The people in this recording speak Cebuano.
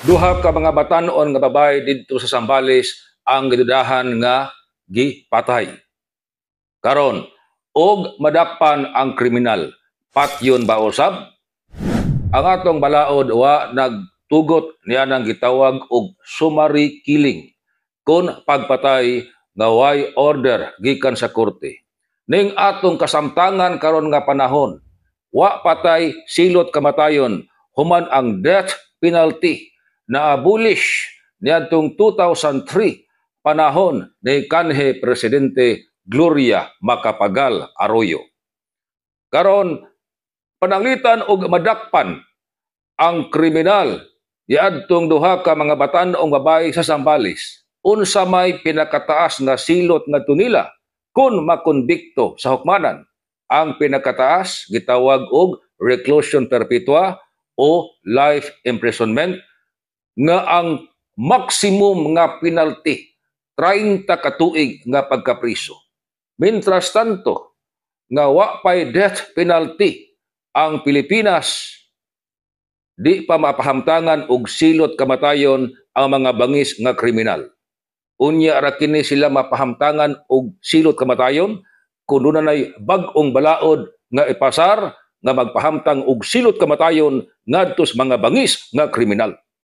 Duha ka mga batan-on nga babae didto sa Zambales ang gidudahan nga gipatay. Karon, og madakpan ang kriminal, patyon ba usab? Ang atong balaod wa nagtugot nianang gitawag og summary killing kon pagpatay nga way order gikan sa korte. Ning atong kasamtangan karon nga panahon, wa patay silot kamatayon human ang death penalty na abolish niadtong 2003, panahon ni kanhi Presidente Gloria Macapagal Arroyo. Karon, pananglitan og madakpan ang kriminal niadtong duha ka mga batan-ong babae sa Zambales, unsa may pinakataas nga silot ngadto nila kung makonbikto sa hukmanan? Ang pinakataas gitawag og reclusion perpetua o life imprisonment, nga ang maximum nga penalty 30 ka tuig nga pagkapriso. Mientras tanto, nga wa pay death penalty ang Pilipinas, di pa mapahamtangan og silot kamatayon ang mga bangis nga kriminal. Unya ra kini sila mapahamtangan og silot kamatayon kung dunay bag-ong balaod nga ipasar nga magpahamtang og silot kamatayon ngadto sa mga bangis nga kriminal.